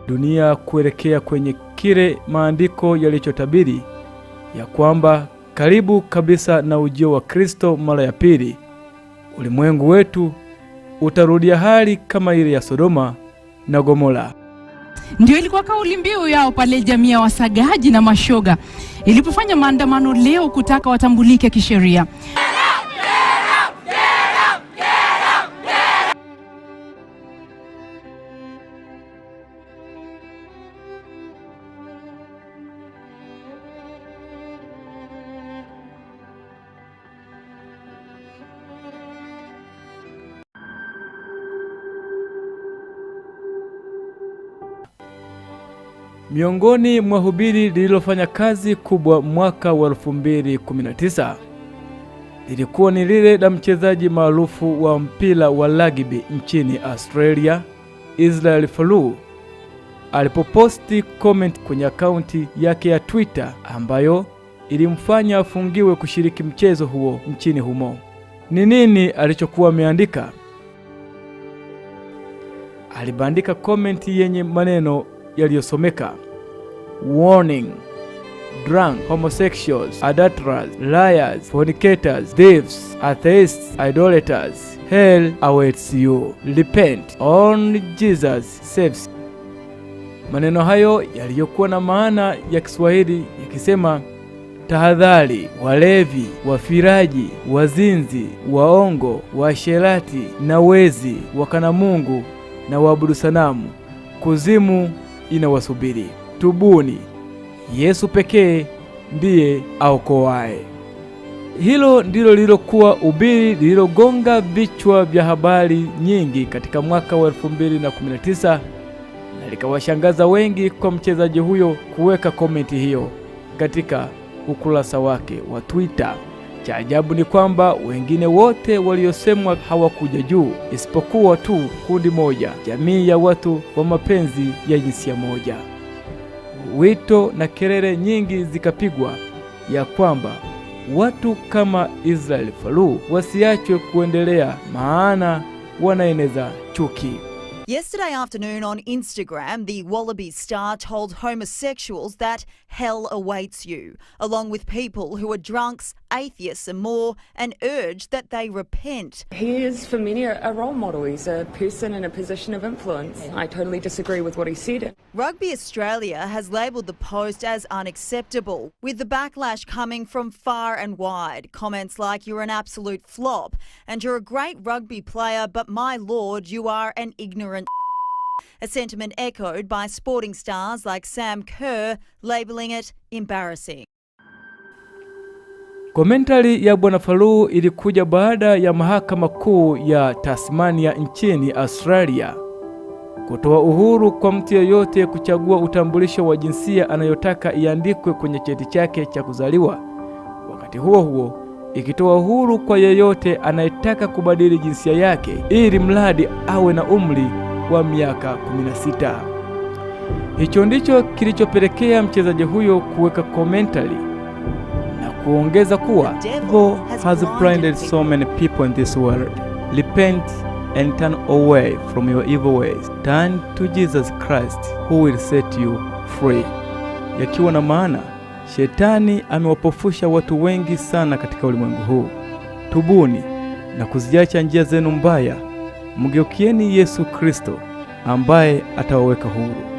dunia kuelekea kwenye kile maandiko yalichotabiri ya kwamba karibu kabisa na ujio wa Kristo mara ya pili, ulimwengu wetu utarudia hali kama ile ya Sodoma na Gomora. Ndio ilikuwa kauli mbiu yao pale jamii ya wasagaji na mashoga ilipofanya maandamano leo kutaka watambulike kisheria. Miongoni mwa hubiri lililofanya kazi kubwa mwaka wa 2019 lilikuwa ni lile la mchezaji maarufu wa mpira wa rugby nchini Australia, Israel Folau, alipoposti comment kwenye akaunti yake ya Twitter ambayo ilimfanya afungiwe kushiriki mchezo huo nchini humo. Ni nini alichokuwa ameandika? Alibandika comment yenye maneno yaliyosomeka: warning, drunk, homosexuals, adulterers, liars, fornicators, thieves, atheists, idolaters, hell awaits you, repent, only Jesus saves. Maneno hayo yaliyokuwa na maana ya Kiswahili yakisema, tahadhari, walevi, wafiraji, wazinzi, waongo, washerati na wezi, wakana Mungu na waabudu sanamu, kuzimu inawasubiri. Tubuni, Yesu pekee ndiye aokoaye. Hilo ndilo lilokuwa ubiri lililogonga vichwa vya habari nyingi katika mwaka wa 2019 na likawashangaza wengi kwa mchezaji huyo kuweka komenti hiyo katika ukurasa wake wa Twitter. Cha ajabu ni kwamba wengine wote waliosemwa hawakuja juu isipokuwa tu kundi moja, jamii ya watu wa mapenzi ya jinsia moja. Wito na kelele nyingi zikapigwa ya kwamba watu kama Israel Folau wasiachwe kuendelea, maana wanaeneza chuki. Yesterday afternoon on Instagram, the Wallaby star told homosexuals that hell awaits you, along with people who are drunks, atheists and more, and urged that they repent. He is, for many, a role model. He's a person in a position of influence. I totally disagree with what he said. Rugby Australia has labelled the post as unacceptable, with the backlash coming from far and wide. Comments like, "You're an absolute flop," and "You're a great rugby player, but my lord, you are an ignorant." A sentiment echoed by sporting stars like Sam Kerr, labelling it embarrassing. Komentari ya Bwana Folau ilikuja baada ya mahakama kuu ya Tasmania nchini Australia kutoa uhuru kwa mtu yeyote kuchagua utambulisho wa jinsia anayotaka iandikwe kwenye cheti chake cha kuzaliwa. Wakati huo huo, ikitoa uhuru kwa yeyote anayetaka kubadili jinsia yake ili mradi awe na umri wa miaka 16. Hicho ndicho kilichopelekea mchezaji huyo kuweka komentari na kuongeza kuwa, "God has blinded so many people in this world. Repent and turn away from your evil ways. Turn to Jesus Christ who will set you free." Yakiwa na maana, Shetani amewapofusha watu wengi sana katika ulimwengu huu. Tubuni na kuziacha njia zenu mbaya, mgeukieni Yesu Kristo ambaye atawaweka huru.